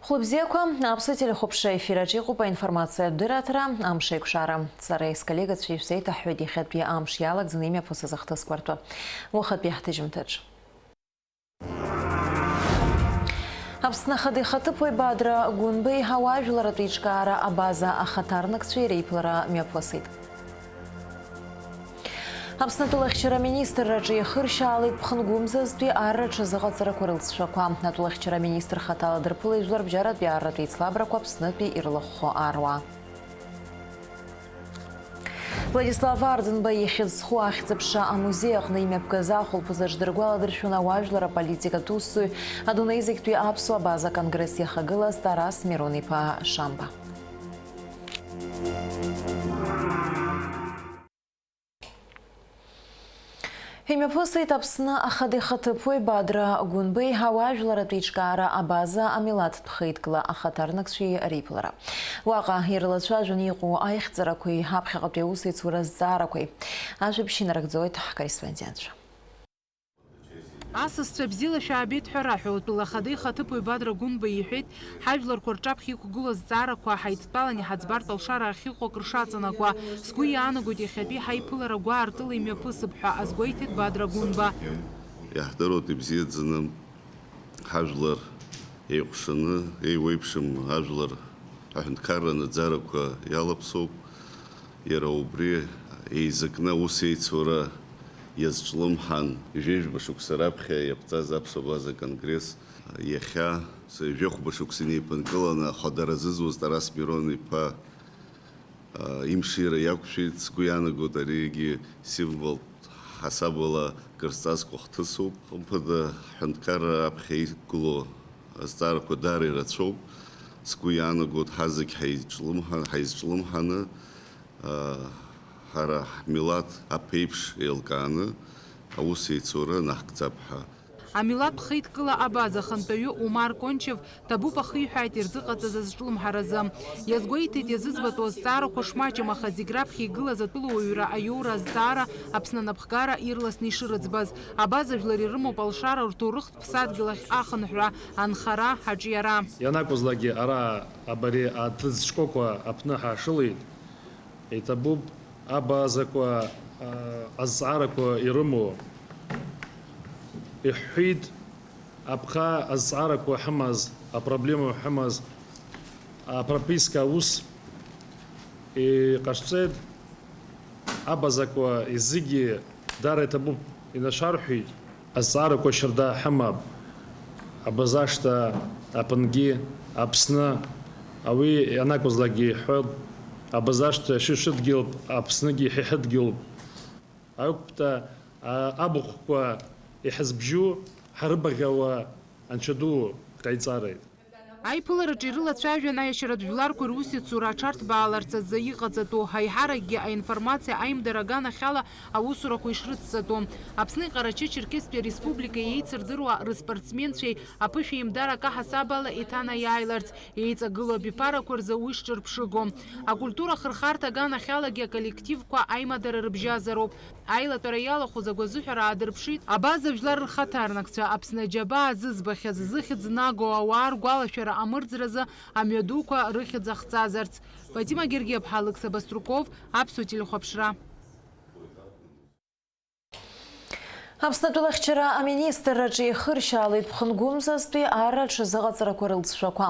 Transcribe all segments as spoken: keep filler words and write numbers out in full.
Хәлыбзиақәа, аԥсуа телехәаԥшра ефир аҿы иҟоуп аинформациатә дырраҭара, амш еиқәшара. Сара исколлегацәа ишәзеиҭаҳҳәоит иахьатәи амш иалагӡаны имҩаԥысыз ахҭысқәа ртәы. Уахатәи ҳҭыжьымҭаҿ. Аԥсны Ахада ихаҭыԥуаҩ Бадра Гәынбеи ауаажәларратә еиҿкаара абаза ахаҭарнакцәеи реиԥылара мҩаԥысит. Аԥсны атәылахьчара аминистрраҿы иахыршьаалеит ԥхынгәымзазтәи арра аҽазыҟаҵарақәа рылҵшәақәа. Атәылахьчара аминистр хаҭала дырԥылеит жәларбжьаратәи арратә еицлабрақәа Аԥснытәи ирлахәхо аруаа. Владислав Арӡынба ихьӡ зху ахьӡ-аԥша амузеи аҟны имҩаԥгаз ахәылԥазаҿ дыргәаладыршәон ауаажәлар, аполитикатә усзуҩ, адунеи зегьтәи аԥсуа абаза конгресс иахагылаз Тарас Мирон-иԥа Шамба. Имҩаԥысит Аԥсны Ахада ихаҭыԥуаҩ Бадра Гәынбеи ауаажәларратә еиҿкаара абаза амилаҭтә хеидкыла ахаҭарнакцәеи реиԥылара. Уаҟа ирылацәажәаны иҟоу аихьӡарақәеи аԥхьаҟатәи аусеицура азҵаарақәеи. Ажәабжь инарыгӡоит ҳкорреспондентцәа. Асасцәа, бзиала шәаабеит ҳәа раҳәа, утәыла Ахада ихаҭыԥуаҩ Бадра Гәынба иҳәеит, ҳажәларқәа рҿаԥхьа иқәгылоу азҵаарақәа ҳаидтәалан иҳаӡбартә алшара ахьыҟоу акыр шаҵанакуа. Сгәы иаанагоит, иахьатәи ҳаиԥылара гәаартыла имҩаԥысып ҳәа азгәеиҭеит Бадра Гәынба. Иаҳдыруеит ибзиаӡаны ҳажәлар еиҟәшаны, еиуеиԥшым ажәлар аҳәынҭқарра анаӡарақәа иалаԥсоуп. Иара убри еизакны аус еицура иазҿлымҳан, жәеижәба шықәса раԥхьа иаԥҵаз аԥсуа абаза конгресс, иахьа, жәохәба шықәса инеиԥынкыланы ахадара зызуз Тарас Мирон-иԥа имшира иақәшәеит. Сгәы иаанагоит, аригьы символтә ҳасабала кыр зҵазкуа хҭысуп. Хымԥада, ҳҳәынҭқарра аԥхьа иқәгылоу азҵаарақәа даара ирацәоуп. Сгәы иаанагоит, ҳазегь ҳаизҿлымҳа-, ҳаизҿлымҳаны, аа, ҳара ҳмилаҭ аԥеиԥш еилкааны аус еицура наҳгӡап ҳәа. Амилаҭтә хеидкыла абаза ахантәаҩы Умар Кончев ҭабуп ахиҳәааит ирзыҟаҵаз азҿлымҳаразы. Иазгәеиҭеит, иазыӡбатәу азҵаарақәа шмаҷым, аха зегь раԥхьа игылаз атәылауаҩра аиоура азҵаара Аԥсны анапхгара ирласны ишырыӡбаз. Абаза жәлар ирымоуп алшара рҭоурыхтә ԥсадгьыл ахь ахынҳәра, анхара, аҿиара. Ианакәызлакгьы ара абари аҭыӡ шкәакәа аԥны ҳашылеит. Иҭабуп абазақәа, а, азҵаарақәа ирымоу. Иҳәҳәеит, аԥха азҵаарақәа ҳамаз, апроблема ҳамаз, апрописка аус иҟашәҵеит, абазақәа зегьы дара иҭабуп, инашәарҳәеит. Азҵаарақәа шьарда ҳамап, абазашҭа апынгьы, Аԥсны, ауи ианакәызлакгьы иҳәоит, абазашҭа шьышәыдгьылп, Аԥсныгьы ҳаҳыдгьылп. Аҩықәԥда, а, абыхәқәа иҳазбжьу ҳарыбаӷьауа Анцәа ду ҟаиҵареит. Аиԥылараҿы ирылацәажәан аиашьаратә жәларқәа русеицура аҽарҭбааларц азы иҟаҵатәу, аиҳаракгьы аинформациа аимдара аганахьала аусурақәа ишрыцҵатәу. Аԥсни Ҟарачы-Черкесстәи Ареспублика еицырдыруа рыспортсменцәеи аԥышәеимдарак аҳасабала иҭанаиааиларц еиҵагылоу абиԥарақәа рзы уи шҿырԥшыго. Акультура ахырхарҭа аганахьалагьы аколлективқәа аимадара рыбжьазароуп. Аилатәара иалахәыз агәазыҳәара аадырԥшит абаза жәлар рхаҭарнакцәа, Аԥсны аџьабаа зызбахьаз, зыхьӡ нагоу ауаа ргәалашәара амырӡразы амҩадуқәа рыхьӡ ахҵазарц. Фатима Гергиаԥҳа, Алықьса Баструков, Аԥсуа телехәаԥшра. Аԥсны атәылахьчара аминистрраҿы ихыршьаалеит ԥхынгәымзазтәи арра аҽазыҟаҵарақәа рылҵшәақәа.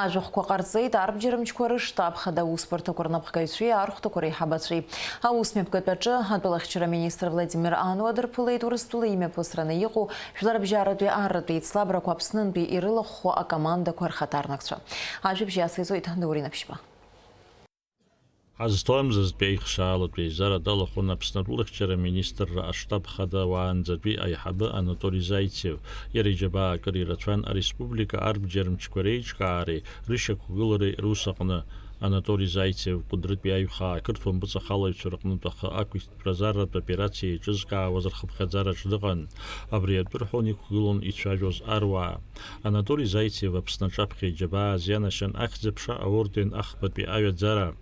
Ажәахәқәа ҟарҵеит арбџьармчқәа рыштаб хада аусбарҭақәа рнапхгаҩцәеи архәҭақәа реиҳабацәеи. Аусмҩаԥгатә аҿы атәылахьчара аминистр Владимир Ануа дырԥылеит Урыстәыла имҩаԥысраны иҟоу жәларбжьаратәи арратәи еицлабрақәа Аԥснынтәи ирылахәхо акомандақәа рхаҭарнакцәа. Ажәабжь иациҵоит Даур Инаԥшьба. Ҳазҭоумзазтәи аихшьаалатә еизара далахәын Аԥсны атәылахьчара аминистрра аштаб хада уаанӡатәи аиҳабы Анатоли Заицев. Иара иџьабаа акыр ирацәан ареспублика арбџьармчқәа реиҿкаареи рышьақәгылареи рус аҟны. Анатоли Заицев Кәыдрытәи аиҩхаа ақырҭуа мпыҵахалаҩцәа рҟнытә ахы ақәиҭтәразаратә операциа еиҿызкаауаз рхыԥхьаӡараҿ дыҟан. Абри атәы рҳәон иқәгылон ицәажәоз аруаа. Анатоли Заицев Аԥсны аҿаԥхьа иџьабаа азианашьан Ахьӡ-аԥша аорден ахԥатәи аҩаӡара.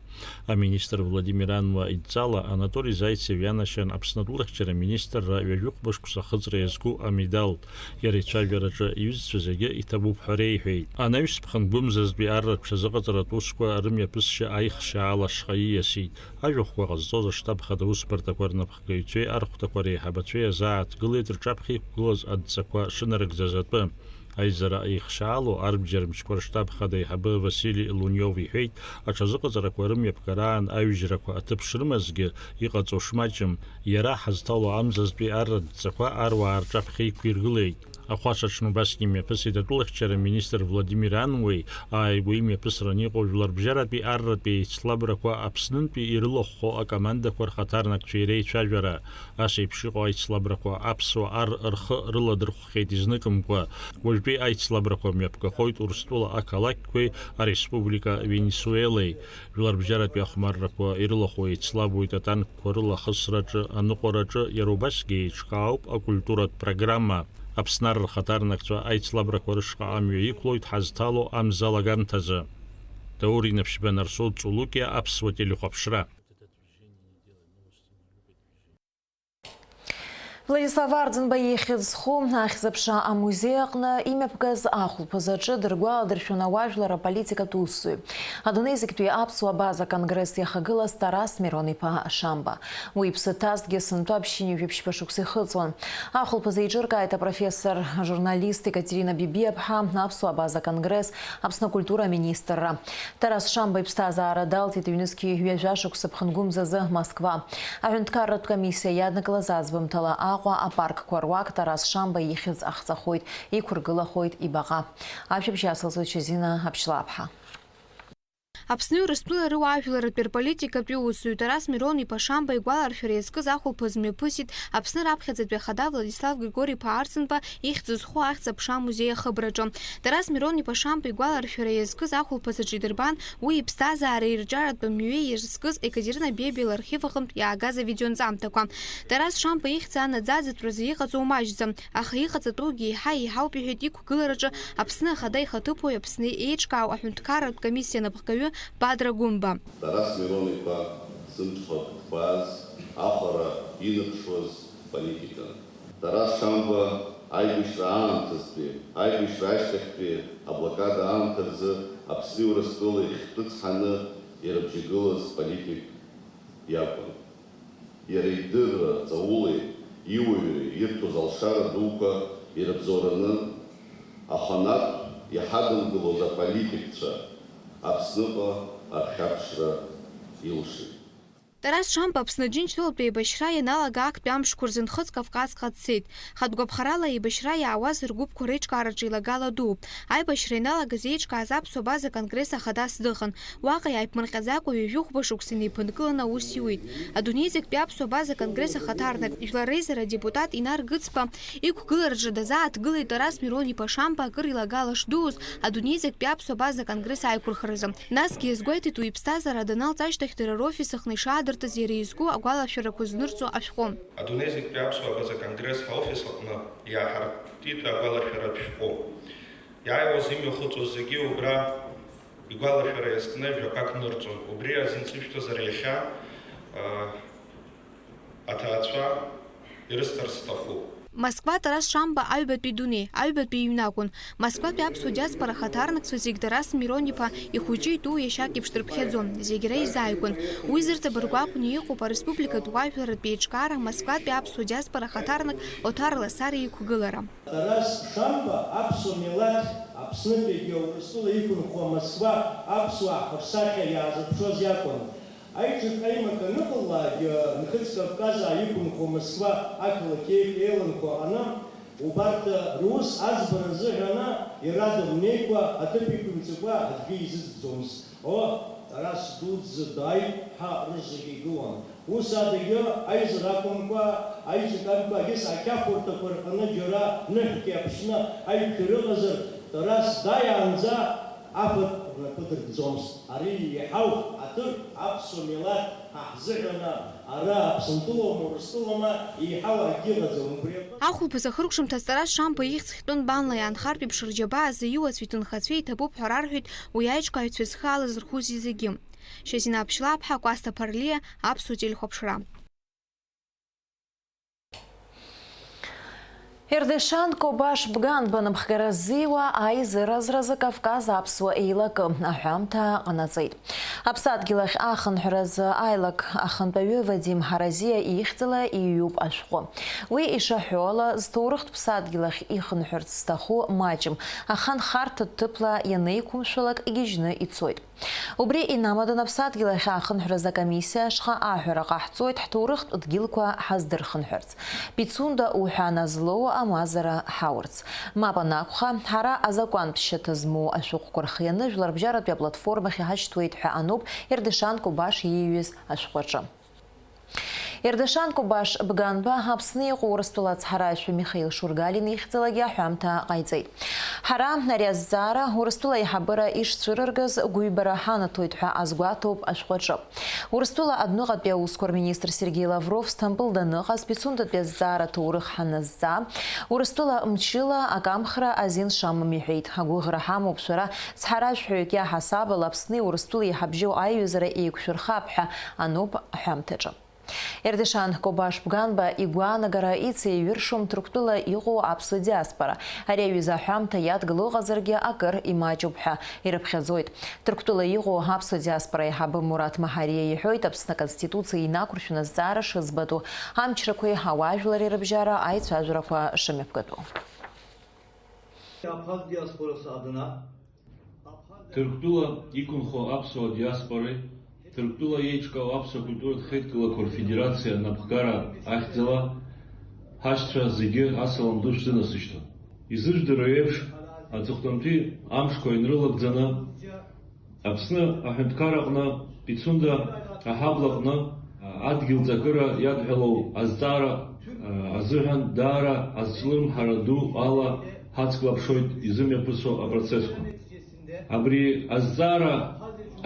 Аминистр Владимир Ануа идҵала Анатоли Зайцев ианашьан Аԥсны атәылахьчара аминистрра ҩажәихәба шықәса ахыҵра иазку амедалтә. Иара ицәажәараҿы иҩызцәа зегьы иҭабуп ҳәа реиҳәеит. Анаҩс ԥхынгәымзазтәи арратә ҽазыҟаҵаратә усқәа рымҩаԥысшьа аихшьаала ашҟа ииасит. Ажәахәқәа ҟазҵоз аштаб хада усбарҭақәа рнапхгаҩцәеи архәҭақәа реиҳабацәеи азааҭгылеит рҿаԥхьа иқәгылаз адҵақәа шынарыгӡаз атәы. Аизара еихшьаало арбџьармчқәа рштаб хада аиҳабы Васили Лунев иҳәеит, аҽазыҟаҵарақәа рымҩаԥгараан аҩжьрақәа аҭыԥ шрымазгьы иҟаҵо шмаҷым. Иара ҳазҭало амзазтәи арратә дҵақәа аруаа рҿаԥхьа иқәиргылеит. Ахәаҽ аҽны убасгьы имҩаԥысит атәылахьчара министр Владимир Ануеи ааигәа имҩаԥысран иҟоу жәларбжьаратәи арратәи еицлабрақәа Аԥснынтәи ирылахәхо акомандақәа рхаҭарнакцәеи реицәажәара. Ас еиԥш иҟоу аицлабрақәа аԥсуа ар рхы рыладырхәхьеит изныкымкәа. Уажәтәи аицлабрақәа мҩаԥгахоит Урыстәыла ақалақьқәеи ареспублика Венесуелеи. Жәларбжьаратәи ахәмаррақәа ирылахәу еицлабуеит атанкқәа рыла ахысраҿы, аныҟәараҿы, иара убасгьы еиҿкаауп акультуратә программа. Аԥсны ар рхаҭарнакцәа аицлабрақәа рышҟа амҩа иқәлоит ҳазҭало амза алагамҭазы. Даур Инаԥшьба, Нарсоу Цулукиа, Аԥсуа телехәаԥшра. Владислав Арӡынба ихьӡ зху Ахьӡ-аԥша амузеи аҟны имҩаԥгаз ахәылԥаз аҿы дыргәаладыршәон ауаажәлар аполитикатә усзуҩ, адунеи зегьтәи аԥсуа абаза конгресс иахагылаз Тарас Мирон-иԥа Шамба. Уи иԥсы ҭазҭгьы сынтәа ԥшьынҩажәи ԥшьба шықәса ихыҵуан. Ахәылԥаз еиҿыркааит апрофессор, ажурналист Екатерина Бибиаԥҳа, аԥсуа абаза конгресс, Аԥсны акультура аминистрра. Тарас Шамба иԥсҭазаара далҵит ҩнызқьи ҩажәа шықәса ԥхынгәымзазы Москва. Аҳәынҭқарратә комиссиа иаднакылаз аӡбамҭала Аҟәа апаркқәа руак Тарас Шамба ихьӡ ахҵахоит, иқәыргылахоит ибаҟа. Ашәыбжь ацылҵоит Шьазина Аԥшьлаԥҳа. Аԥсни Урыстәылеи руаажәларратәи рполитикатәи усзуҩ Тарас Мирон-иԥа Шамба игәаларшәара иазкыз ахәылԥаз мҩаԥысит Аԥсны раԥхьаӡатәи ахада Владислав Григори-иԥа Арӡынба ихьӡ зху Ахьӡ-аԥша амузеи ахыбраҿы. Тарас Мирон-иԥа Шамба игәаларшәара иазкыз ахәылԥаз аҿы идырбан уи иԥсҭазаара ирҿиаратәы мҩеи иазкыз Екатерина Бебиа лархив аҟынтә иаагаз авидеонҵамҭақәа. Тарас Шамба ихьӡ анаӡаӡатәразы иҟаҵоу маҷӡам, аха иҟаҵатәугьы еиҳа еиҳауп, иҳәеит иқәгылараҿы Аԥсны Ахада ихаҭыԥуаҩ, Аԥсны еиҿкаау аҳәынҭқарратә комиссиа анапхгаҩы Бадра Гәымба. Тарас Мирон-иԥа зымҽхак ҭбааз, ахәара инаԥшуаз политикан. Тарас Шамба аибашьра аамҭазтәи, аибашьра ашьҭахьтәи аблокада аамҭа рзы Аԥсни Урыстәылеи хьтәы цҳаны ирыбжьагылаз политик иакәын. Иара идырра ҵаулеи иуаҩреи ирҭоз алшара дуқәа ирыбзоураны, аханатә иҳадымгылоз аполитикцәа Аԥсныҟа рхьаԥшра илшеит. Тарас Шамба Аԥсны Џьынџьтәылатә еибашьра ианалага актәи амшқәа рзы Нхыҵ Кавказҟа дцеит. Хатә гәаԥхарала аибашьра иаауаз ргәыԥқәа реиҿкаараҿы еилагала дууп. Аибашьра ианалагаз еиҿкааз аԥсуа абаза конгресс ахадас дыҟан. Уаҟа иааиԥмырҟьаӡакәа ҩажәи хәба шықәса инеиԥынкыланы аус иуит. Адунеи зегьтәи аԥсуа абаза конгресс ахаҭарнак, Жәлар Реизара адепутат Инар Гыцба иқәгылараҿы дазааҭгылеит Тарас Мирон-иԥа Шамба акыр илагала шдууз адунеи зегьтәи аԥсуа абаза конгресс аиқәырхаразы. Насгьы иазгәеиҭеит уи иԥсҭазаара даналҵ ашьҭахь дара рофис аҟны ишаадыртыз иара изку агәалашәарақәа знырҵо ашәҟәы. Адунеи зегьтәи аԥсуа абаза конгресс ҳофис аҟны иааҳартит агәалашәаратә шәҟәы. Иааиуаз имҩахыҵуаз зегьы убра игәалашәара иазкны жәақәак нырҵон. Убри азин сышәҭозар иахьа, аа, аҭаацәа ирысҭар сҭахуп. Москва, Тарас Шамба аҩбатәи дунеи, аҩбатәи иҩны акәын. Москватәи аԥсуа диаспора ахаҭарнакцәа зегь Тарас Мирон-иԥа ихәыҷы итәу иашьак еиԥш дрыԥхьаӡон, зегь иара изааигәан. Уи зырҵабыргу акәны иҟоуп ареспубликатә уаажәларратә еиҿкаара Москватәи аԥсуа диаспора ахаҭарнак Оҭар Ласариа иқәгылара. Тарас Шамба аԥсуа милаҭ Аԥснытәигьы Урыстәыла иқәынхо Москва аԥсуаа ҳрысахьа иаазырԥшуаз иакәын. Аиҿкааимак аныҟалалакгьы, Нхыҵ Кавказаа иқәынхо Москва ақалақь еиқә еиланхо аҟны, убарҭ рус аӡбара азыҳәан иара дымнеикәа, аҭыԥ иқәымҵакәа аӡәгьы изыӡбӡомызт. О, Тарас дуӡӡа дааит ҳәа рызегьы игылан. Ус адагьы, аизара акәымкәа, аиҿкаамкәа, егьыс ақьафурҭақәа рҟны џьара ныҳәки аԥшьны аиқәшәара ыҟазар, Тарас дааиаанӡа афатә рнапы дыркӡомызт. Ари еиҳау аҭыԥ аԥсуа милаҭ ҳа ҳзыҳәан ара Аԥсынтәылоума, Урыстәылоума, еиҳау акгьы ыҟаӡам убри аҟны. Ахәылԥаз ахыркәшамҭаз Тарас Шамба ихьӡ хьтәы нбанла иаанхартә еиԥш рџьабаа азы иуацәеи ҭынхацәеи иҭабуп ҳәа рарҳәеит уи аиҿкааҩцәа зхы алазырхәузеи зегьы. Шьазина Аԥшьлаԥҳа, Кәасҭа Ԥарлиа, Аԥсуа телехәаԥшра. Ердешан Кобаш Бганба анапхгара ззиуа аизыразразы Кавказ аԥсуа еилакы аҳәамҭа ҟанаҵеит. Аԥсадгьыл ахь ахынҳәразы аилак ахантәаҩы Вадим Ҳаразиа ихьӡала иҩуп ашәҟәы. Уи ишаҳәо ала, зҭоурыхтә ԥсадгьыл ахь ихынҳәырц зҭаху маҷым, аха нхарҭа ҭыԥла ианеиқәымшәалак игьежьны ицоит. Убри инамадан аԥсадгьыл ахь ахынҳәразы акомиссиа ашҟа аҳәара ҟаҳҵоит ҳҭоурыхтә дгьылқәа ҳаздырхынҳәырц, Пицунда уҳәа назлоу амазара ҳаурц. Мап анакәха, ҳара азакәантә шьаҭа змоу ашәҟәқәа рхианы жәларбжьаратәи аплатформахь иҳашьҭуеит ҳәа ануп Ердешан Кобаш ииҩыз ашәҟәаҿы. Ердешан Кобаш Бганба Аԥсны иҟоу Урыстәыла ацҳаражәҳәаҩ Михаил Шургалин ихьӡалагьы аҳәамҭа ҟаиҵеит. Ҳара ари азҵаара Урыстәыла аиҳабыра ишцәырыргаз гәыҩбара ҳанаҭоит ҳәа азгәаҭоуп ашәҟәаҿы. Урыстәыла адәныҟатәи аусқәа рминистр Сергеи Лавров Сҭампыл даныҟаз, Пицундатәи азҵаара ҭоурых ҳаназҵаа, Урыстәыла мчыла акамхра азин шамам иҳәеит. Агәыӷра ҳамоуп шәара, цҳаражәҳәаҩык иаҳасабала Аԥсни Урыстәылеи иҳабжьоу аиҩызара еиқәшәырхап ҳәа ануп аҳәамҭаҿы. Ердешан Кобаш Бганба игәаанагара ицеиҩыршом Ҭырқәтәыла иҟоу аԥсуа диаспора. Ари аҩыза аҳәамҭа иадгыло ыҟазаргьы акыр имаҷуп ҳәа ирыԥхьаӡоит. Ҭырқәтәыла иҟоу аԥсуа диаспора аиҳабы Мураҭ Маҳариа иҳәоит, Аԥсны Аконституциа инақәыршәаны азҵаара шыӡбатәу, амчрақәеи ауаажәлари рыбжьара аицәажәарақәа шымҩаԥгатәу. Абхаз диаспорасы adına Ҭырқәтәыла иқәынхо аԥсуа диаспореи, Ҭырқәтәыла еиҿкаау аԥсуа культуратә хеидкылақәа рфедерациа напхгара ахьӡала ҳашьцәа зегьы асалам ду шәзынасышьҭуан. Изыжәдыруа еиԥш, аҵыхәтәантәи амшқәа инрылагӡаны, Аԥсны аҳәынҭқарра аҟны, Пицунда аҳаблаҟны, адгьыл ҵакыра иадҳәалоу азҵаара азыҳәан даара азҿлымҳара ду ала ҳацклаԥшоит изымҩаԥысуа апроцессқәа. Абри азҵаара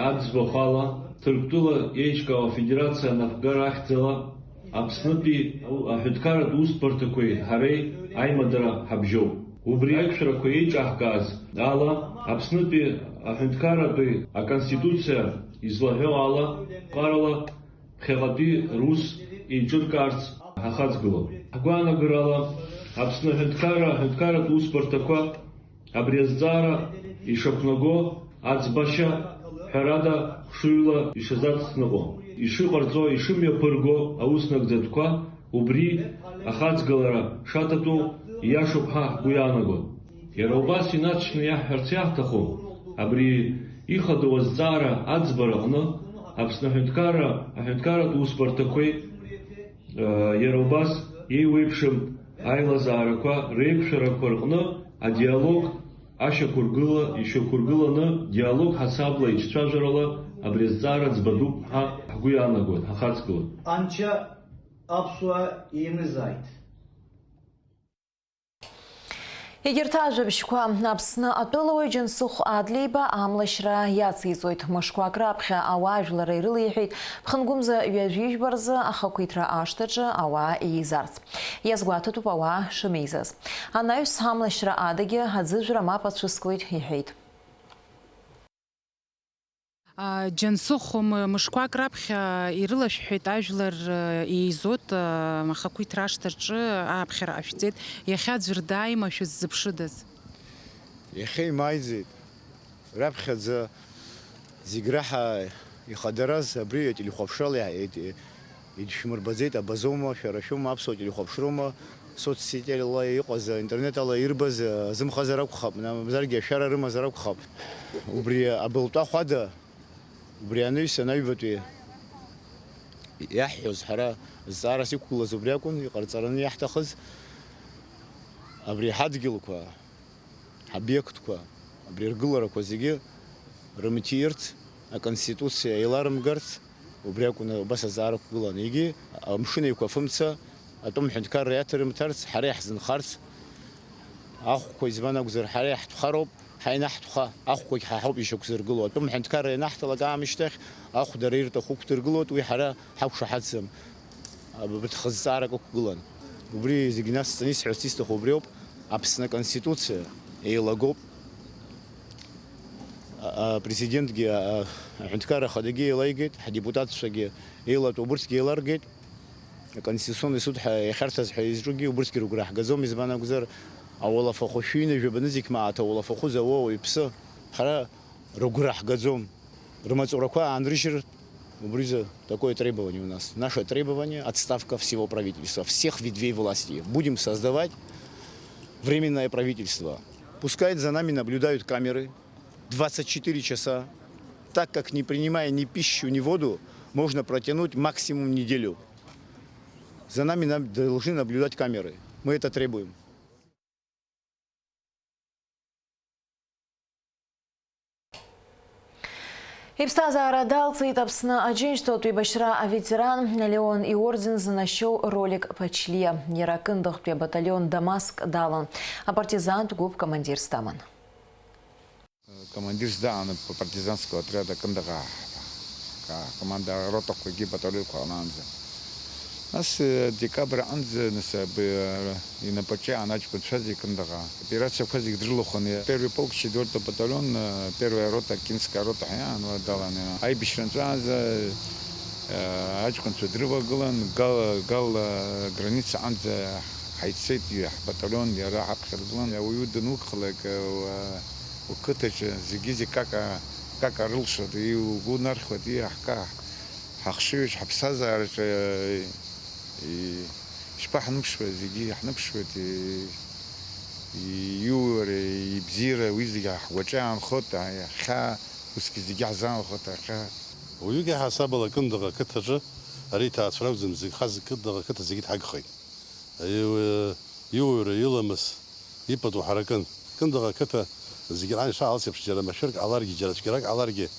аӡбахә ала, Ҭырқәтәыла еиҿкаау афедерациа анапхгара ахьӡала Аԥснытәи аҳәынҭқарратә усбарҭақәеи ҳареи аимадара ҳабжьоуп. Убри аиқәшәарақәа еиҿаҳкааз ала, Аԥснытәи аҳәынҭқарратәи аконституциа излаҳәо ала, ԥҟарала ԥхьаҟатәи рус еиҿыркаарц ҳахаҵгылоуп. Ҳгәаанагарала, Аԥсны аҳәынҭқарра аҳәынҭқарратә усбарҭақәа абри азҵаара ишақәнаго аӡбашьа, ҳәарада, хшыҩла ишазаҵхныҟәо, ишыҟарҵо, ишымҩаԥырго ауснагӡатәқәа убри ахаҵгылара шаҭатәу ииашоуп ҳәа ҳгәы иаанагоит. Иара убас инаҵшьны иаҳҳәарц иаҳҭаху, абри ихадоу азҵаара аӡбара аҟны Аԥсны аҳәынҭқарра аҳәынҭқарратә усбарҭақәеи, э, иара убас еиуеиԥшым аилазаарақәа реиқәшәарақәа рҟны адиалог ашьақәыргыла, ишьақәыргыланы диалог ҳасабла иҿцәажәарала абри азҵаара ӡбатәуп ҳәа ҳгәы иаанагоит, ҳахаҵгылоит. Анцәа аԥсуаа еимызааит. Егьырҭ ажәабжьқәа. Аԥсны атәылауаҩ Џьансыхә Адлеиба амлашьра иациҵоит. Мышқәак раԥхьа ауаажәлар ирылеиҳәеит, ԥхынгәымза ҩажәижәба рзы ахақәиҭра ашҭаҿы ауаа еизарц. Иазгәаҭатәуп ауаа шымеизаз. Анаҩс амлашьра адагьы аӡыжәра мап ацәыскуеит, иҳәеит. Џьансыхә м-, мышқәак раԥхьа ирылашәҳәеит ажәлар, еизоит, ахақәиҭра ашҭаҿы ааԥхьара ҟашәҵеит. Иахьа аӡәыр дааима шәыззыԥшыдаз? Иахьа имааиӡеит. Раԥхьаӡа зегь раҳа ихадараз абри ателехәаԥшрала иа-, ит-, идшәмырбаӡеит, абазоума, шәара шәоума, аԥсуа телехәаԥшроума, соцсетьала иҟаз, интернетала ирбаз, азымхазар акәхап, мамзаргьы ашәара рымазар акәхап. Убри абылтәахә ада, убри анаҩс анаҩбатәи иаҳҳәоз, ҳара зҵаарас иқәгылаз убри акәын, иҟарҵараны иаҳҭахыз, абри ҳадгьылқәа, ҳобиектқәа, абри ргыларақәа зегьы рымҭиирц, аконституциа еиларымгарц, убри акәын абас азҵаара ықәгылан. Егьи амшын еиқәа фымца, атәым ҳәынҭқарра иаҭырымҭарц, ҳара иаҳзынхарц, ахәқәа избан акәзар, ҳара иаҳтәхароуп, ҳа ианаҳтәха, ахәқәагь ҳа ҳауп ишьақәзыргыло. Атәым ҳәынҭқарра ианаҳҭалак аамышьҭахь, ахә дара ирҭаху ықәдыргылоит, уи ҳара ҳақәшаҳаҭӡам. Абарҭ хыҵҵаарак ықәгылан. Убри зегь насҵаны исҳәарц исҭаху убриоуп, Аԥсны Аконституциа еилагоуп. Апрезидентгьы, а, аҳәынҭқарра ахадагьы еилеигеит, ҳдепутатцәагьы еилатәоу убырҭгьы еиларгеит. Аконституционный суд ҳәа иахьарҭаз ҳәа изҿугьы убырҭгьы рыгәра ҳгаӡом, избан акәзар, ауалафахәы шәи ҩынҩажәа банызқь мааҭ ауалафахәы зауа ауаҩԥсы ҳара рыгәра ҳгаӡом. Рмаҵурақәа аанрыжьыр, убризы такое требование у нас. Наше требование — отставка всего правительства, всех ветвей власти. Будем создавать временное правительство. Пускай за нами наблюдают камеры двадцать четыре часа, так как, не принимая ни пищу, ни воду, можно протянуть максимум неделю. За нами наб-, должны наблюдать камеры. Мы это требуем. Иԥсҭазаара далҵит Аԥсны Аџьынџьтәылатә еибашьра аветеран Леон иорден зынашьоу Ролик Ԥачлиа. Иара Кындыӷтәи абаталион Дамаск далан, апартизантә гәыԥ командирс даман. Командирс даан партизанского отряда Кындыӷаа, команда ротақәагьы батальонқәа ҟанаанӡа. Нас, э, декабрь аҟынӡа, нас, аб-, э, инапаҿы иаан аҷкәынцәа зегь Кындыӷаа. Операциақәа зегь дрылахәын. Первый полк, четвёртый батальон, э, первая рота, Кинская рота ҳәа иаан, уа далан иаан. Аибашьра нҵәаанӡа, э, аҷкәынцәа дрывагылан, Гал, Гал, э, граница аҟынӡа ҳаиццеит, ҳбатальон иара ҳаԥхьа дгылан. Ауаҩы данугхалак, э, уа-, уқыҭаҿы зегьы-зегь кака, кака рылшоит, и угәы нархьуеит, и ҳка-, ҳахшыҩаҿ, ҳаԥсҭазаараҿы, и, ишԥаҳныԥшуеи, зегьы иаҳныԥшуеит, и, и, иуареи, ибзиареи, уи зегьы ҳгәаҿы иаанхоит, аиахьа усгьы зегьы ҳзаанхоит, аиахьа. Уаҩык иаҳасабала Кындыӷ ақыҭаҿы ари иҭаацәа ракәӡам, зегь хаз Кындыӷ ақыҭа зегьы дҳагхеит. Аиу-, иуаҩра, иламыс, ипату ҳаракын. Кындыӷ ақыҭа зегь раан ишаалц еиԥш, џьара машәырк ҟаларгьы, џьара цәгьарак ҟаларгьы,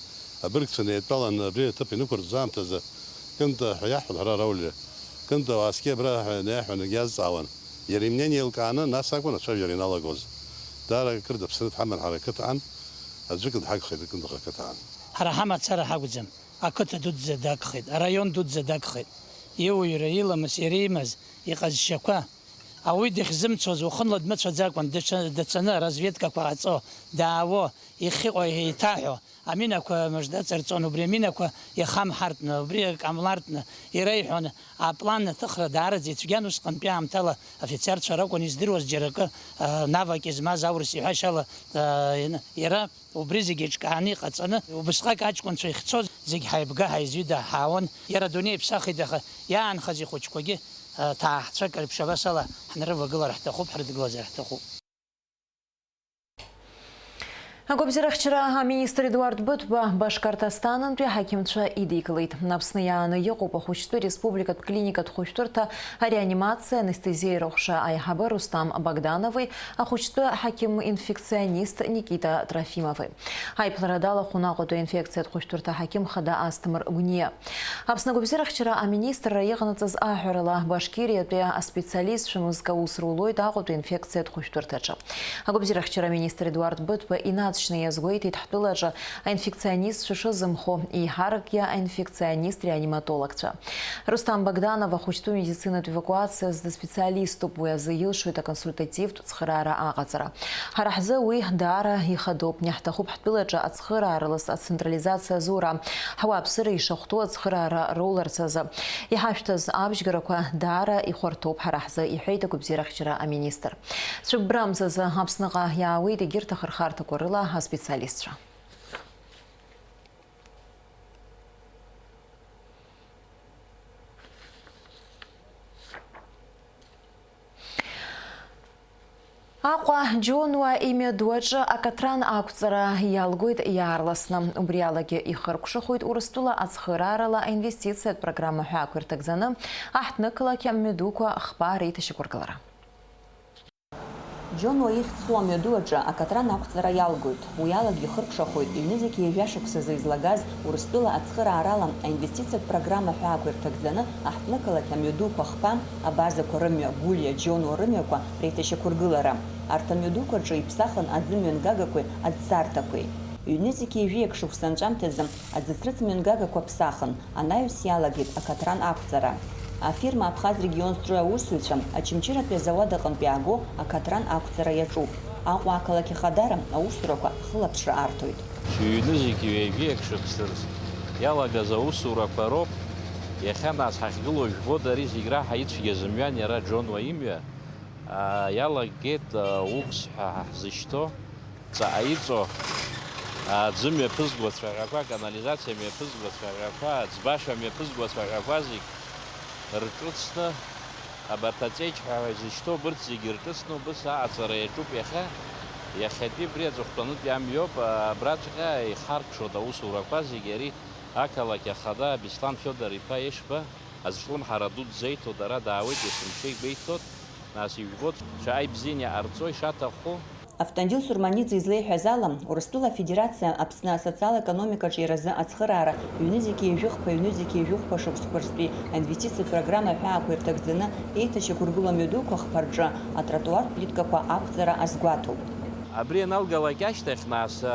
абыргцәа неидтәалан абри аҭыԥ инықәырҵоз аамҭазы, Кында ҳәа иаҳҳәон ҳара арауль. Кында уааскьа абра ҳәа инаиаҳәаны иазҵаауан. Иара имнение еилкааны, нас акәын ацәажәара иналагоз. Даара акыр даԥсаны дҳаман ҳара ақыҭан, аӡәыкны дҳагхеит Кындыӷ ақыҭан. Ҳара ҳамацара ҳакәӡам. Ақыҭа дуӡӡа дагхеит, араион дуӡӡа дагхеит. Иуаҩра, иламыс, иара имаз, иҟазшьақәа. Ауаҩы дахьзымцоз уахынла дмыцәаӡакәан, даҽа-, дацаны разведкақәа ҟаҵо, даауо, ихьыҟо еиҭаҳәо, аминақәа мыжда ҵарҵон, убри аминақәа иахамҳартны, убри ҟамлартны, иреиҳәон, аплан аҭыхра даараӡа ицәгьан. Усҟантәи аамҭала афицарцәа ракәын издыруаз џьара акы, а, наваки змаз аурыс иҳәашьала, а, иара Убри зегь еиҿкааны иҟаҵаны, убысҟак аҷкәынцәа ихьцоз зегь ҳаибга-ҳаизҩыда ҳаауан. Иара адунеи иԥсахит, аха иаанхаз ихәыҷқәагьы, а, ҭаацәак реиԥш абас ала ҳнарывагылар ҳҭахуп, ҳрыдгылазар ҳҭахуп. Агәабзиарахьчара аминистр Едуард Быҭәба Башкортостанынтәи аҳақьымцәа идикылеит. Аԥсны иааны иҟоуп ахәыҷтәы республикатә клиникатә хәышәтәырҭа ареанимациа анестезиа рыҟәша аиҳабы Рустам Богданови ахәыҷтәы ҳақьым-инфекционист Никита Трофимови. Аиԥылара далахәын Аҟәатәи аинфекциатә хәышәтәырҭа аҳақьым хада Асҭамыр Гәниа. Аԥсны агәабзиарахьчара аминистрра иҟанаҵаз аҳәарала, Башкириатәи аспециалистцәа мызкы аус рулоит Аҟәатәи аинфекциатә хәышәтәырҭаҿы. Агәабзиарахьчара аминистр Едуард Быҭәба инаҵшьны иазгәеиҭеит, ҳтәылаҿы аинфекционистцәа шызымхо, еиҳаракгьы аинфекционист-реаниматологцәа. Рустам Богданов ахәыҷтәы медицинатә евакуациа зды специалиступ, уи азы илшоит аконсультативтә цхыраара аҟаҵара. Ҳара ҳзы уи даара ихадоуп, иаҳҭахуп ҳтәылаҿы ацхырааралас ацентрализациа азура, ҳауааԥсыра ишахәҭоу ацхыраара роуларц азы. Иҳашәҭаз абжьгарақәа даара ихәарҭоуп ҳара ҳзы, иҳәеит агәабзиарахьчара аминистр. Цәыббрамзазы Аԥсныҟа иаауеит егьырҭ ахырхарҭақәа рыла аспециалистцәа. Аҟәа Џьонуа имҩаду аҿы акатран ақәҵара иалгоит иаарласны. Убри алагьы ихыркәшахоит Урыстәыла ацхыраарала аинвестициатә программа ҳәа ақәирҭагӡаны аҳҭнықалақь амҩадуқәа хԥа реиҭашьақәыргылара. Џьонуа ихьӡ зху амҩаду аҿы акатран ақәҵара иалгоит. Уи алагьы ихыркәшахоит ҩнызқь ҩажәа шықәсазы излагаз Урыстәыла ацхыраарала аинвестициатә программа ҳәа ақәирҭагӡаны аҳҭнықалақь амҩадуқәа хԥа, абазақәа рымҩа Гәлиа, Џьонуа рымҩақәа реиҭашьақәыргылара. Арҭ амҩадуқәа рҿы иԥсахын аӡы мҩангагақәеи аӡсарҭақәеи. Ҩнызқь ҩажәи акы шықәса анҵәамҭазы аӡы срыцмҩангагақәа ԥсахын. Анаҩс иалагеит акатран ақәҵара. Афирма Абхаз регион строй аусзуҩцәа Очамчыратәи азауад аҟынтә иааго акатран ақәҵара иаҿуп. Аҟәа ақалақь Ахадара аусурақәа ахылаԥшра арҭоит. Ҩ-нызқьи ҩажәи акы шықәса рзы иалагаз аусурақәа роуп. Иахьа нас ҳахьгылоу жәбода, ари зегь раҳа ицәгьаз мҩан иара Џьонуа имҩа, аа, иалагеит, аа, укс ҳәа ҳзышьҭоу, ҵаҟа иҵоу, аа, аӡы мҩаԥызго цәаҳәақәа, аканализациа мҩаԥызго цәаҳәақәа, аӡбаша мҩаԥызго цәаҳәақәа зегь рҿыцны, абарҭ аҵеџь ҳәа изышьҭоу абырҭ зегьы рҿыцны убыс аҟаҵара иаҿуп иахьа. Иахьатәи абри аҵыхәтәантәи амҩоуп, абраҵәҟьа ихаркәшоит аусурақәа зегьы. Ари ақалақь ахада Беслан Фиодор-иԥа Ешба азҿлымҳара ду дзеиҭоит, ара даауеит, есымша игәеиҭоит, нас ижәбоит, шаҟа ибзианы иҟарҵо ишаҭаху. Автандил Сурманиӡе излеиҳәаз ала, Урыстәыла Афедерациа Аԥсны асоциал-економикаҿы иаразы ацхыраара ҩнызқьи ҩажәи хԥа, ҩнызқьи ҩажәи хәба шықәсқәа рзтәи аинвестициатә программа ҳәа ақәирҭак ӡаны еиҭашьақәыргылоу амҩадуқәа хԥа рҿы атротуартә плиткақәа ақәҵара азгәаҭоуп. Абри аналгалак ашьҭахь, нас,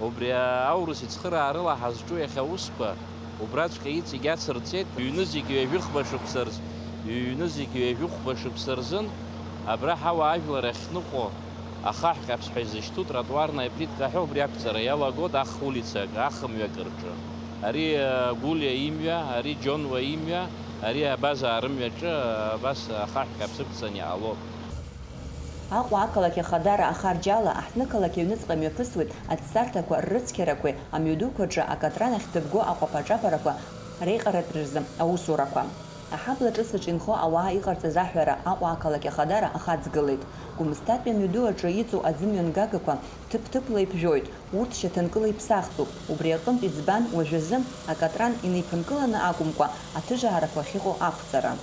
убри аурыс ицхыраарыла ҳазҿу иахьа аусқәа убраҵәҟьа иҵегь ацырҵеит. Ҩнызқьи ҩажәи хәба шықәса рзы, ҩнызқьи ҩажәи хәба шықәса рзын абра ҳауаажәлар ахьныҟәо ахаҳә ҟьаԥс ҳәа изышьҭоу тротуарная плитка ҳәа убри ақәҵара иалагоит ах улицак, ахымҩак рҿы. Ари, э, Гәлиа имҩа, ари Џьонуа имҩа, ари Абазаа рымҩаҿы, э, абас ахаҳә ҟьаԥс ықәҵаны иҟалоит. Аҟәа ақалақь Ахадара ахарџь ала аҳҭнықалақь аҩныҵҟа имҩаԥысуеит аӡсарҭақәа ррыцқьарақәеи амҩадуқәа рҿы акатран ахьҭыбго аҟәаԥа-ҿаԥарақәа реиҟаратә рзы аусурақәа. Аҳабла ҿыц аҿы инхо ауаа иҟарҵаз аҳәара Аҟәа ақалақь Ахадара ахаҵгылеит. Гәымсҭатәи амҩаду аҿы иҵоу аӡы мҩангагақәа ҭыԥ-ҭыԥла иԥжәоит, урҭ шьаҭанкыла иԥсахтәуп. Убри аҟынтә иӡбан уажәазы акатран инеиԥынкыланы акәымкәа, аҭыжаарақәа ахьыҟоу ақәҵара.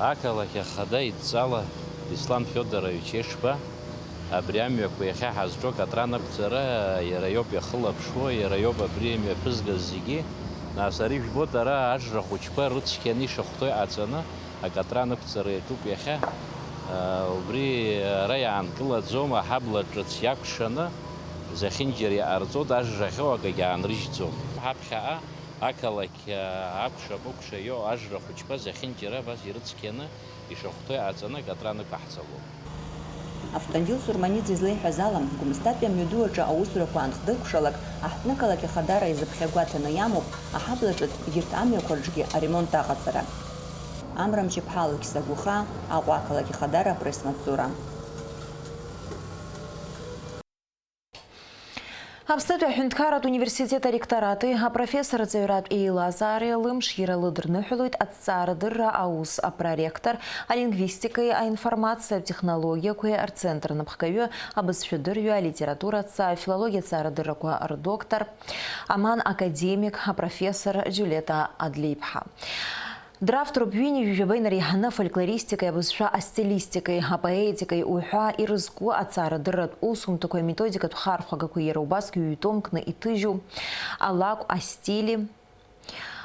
Ақалақь Ахада идҵала Беслан Фиодорович Ешба абри амҩақәа иахьа ҳазҿу акатран ақәҵара иара иоуп иахылаԥшуа, иара иоуп абри имҩаԥызгаз зегьы. Нас ари жәбоит, ара ажра хәыҷқәа рыцқьаны ишахәҭоу иҟаҵаны, акатран ықәҵара иаҿуп иахьа. Убри ара иаанкылаӡом, аҳабла ҿыц иакәшаны зехьынџьара иҟарҵоит, ажра ахьоу акагь аанрыжьӡом. Ҳаԥхьаҟа ақалақь акәша-мыкәша иоу ажра хәыҷқәа зехьынџьара абас ирыцқьаны ишахәҭоу иҟаҵаны акатран ықәаҳҵалоуп. Автандил Сурманиӡе излеиҳәаз ала, Гәымсҭатәи амҩаду аҿы аусурақәа анхдыркәшалак, аҳҭнықалақь Ахадара изыԥхьагәаҭаны иамоуп аҳабла ҿыц егьырҭ амҩақәа рҿгьы аремонт аҟаҵара. Амра Мчыԥҳа, Алықьса Гәыхаа, Аҟәа ақалақь Ахадара апресс-маҵзура. Аԥснытәи аҳәынҭқарратә университет аректорати апрофессорҵаҩратә еилазаареи алымшира лыдырныҳәалоит аҭҵаарадырра аус апроректор, алингвистикеи аинформациатә технологиақәеи рцентр напхгаҩы, абызшәадырҩы, алитература аҭҵааҩ, афилологиа ҭҵаарадыррақәа рдоктор, аман академик, апрофессор Џьулиета Адлеиԥҳа. Драфтроуп ҩынҩажәи жәаба инареиҳаны афольклористикеи абызшәа астилистикеи, апоетикеи уҳәа ирызку аҭҵаарадырратә усумҭақәеи аметодикатә хархәагақәеи иара убасгьы ҩ-томкны иҭыжьу алакә астили,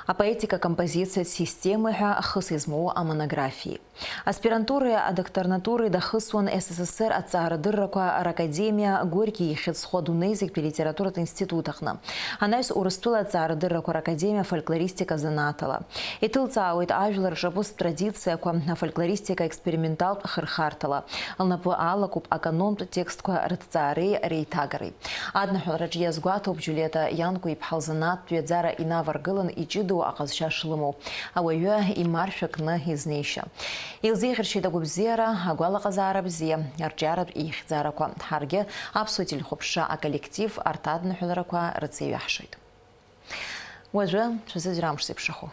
апоетика-композициатә системеи ҳәа хыс измоу амонографиеи. Аспирантуреи адокторнатуреи дахысуан С С С Р аҭҵаарадыррақәа ракадемиа Горки ихьыӡ зху адунеи зегьтәи алитературатә институт аҟны. Анаҩс Урыстәыла аҭҵаарадыррақәа ракадемиа афольклористика занааҭала. Иҭылҵаауеит ажәлар рҿаԥыцтә традициақәа, афольклористика експерименталтә хырхарҭала. Лнапы алакуп аканонтә текстқәа рыҭҵаареи реиҭагареи. Адныҳәалараҿ иазгәаҭоуп Џьулиета Ианкәа-иԥҳа лзанааҭтә ҩаӡара инаваргылан иҷыдоу аҟазшьа шлымоу, ауаҩы имаршәа кны изнеишьа. Илзеиӷьаршьеит агәабзиара, агәалаҟазаара бзиа, арҿиаратә еихьӡарақәа. Ҳаргьы, аԥсуа телехәаԥшра аколлектив, арҭ адныҳәаларақәа рыцеиҩаҳшоит. Уажәы шәазыӡырҩ амш зеиԥшрахо.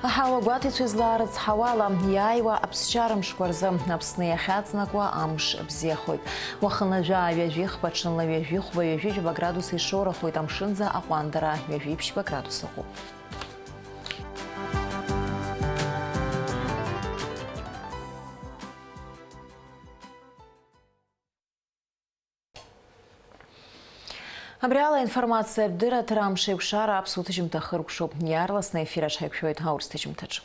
Аҳауа гәаҭеицәа излаарыцҳауала, иааиуа аԥсшьара мшқәа рзы Аԥсны иахьаҵнакуа амш бзиахоит. Уахынла жәаа ҩажәи хԥа, ҽынла ҩажәи хәба, ҩажәи жәаба градус ишоурахоит, амшынӡа аҟәандара ҩажәи ԥшьба градус ыҟоуп. Абри ала аинформациатә дырраҭара амш еиқәшара аԥсуа ҭыжьымҭа ахыркәшоуп. Иаарласны аефир аҿы ҳаиқәшәоит аурыс ҭыжьымҭаҿы.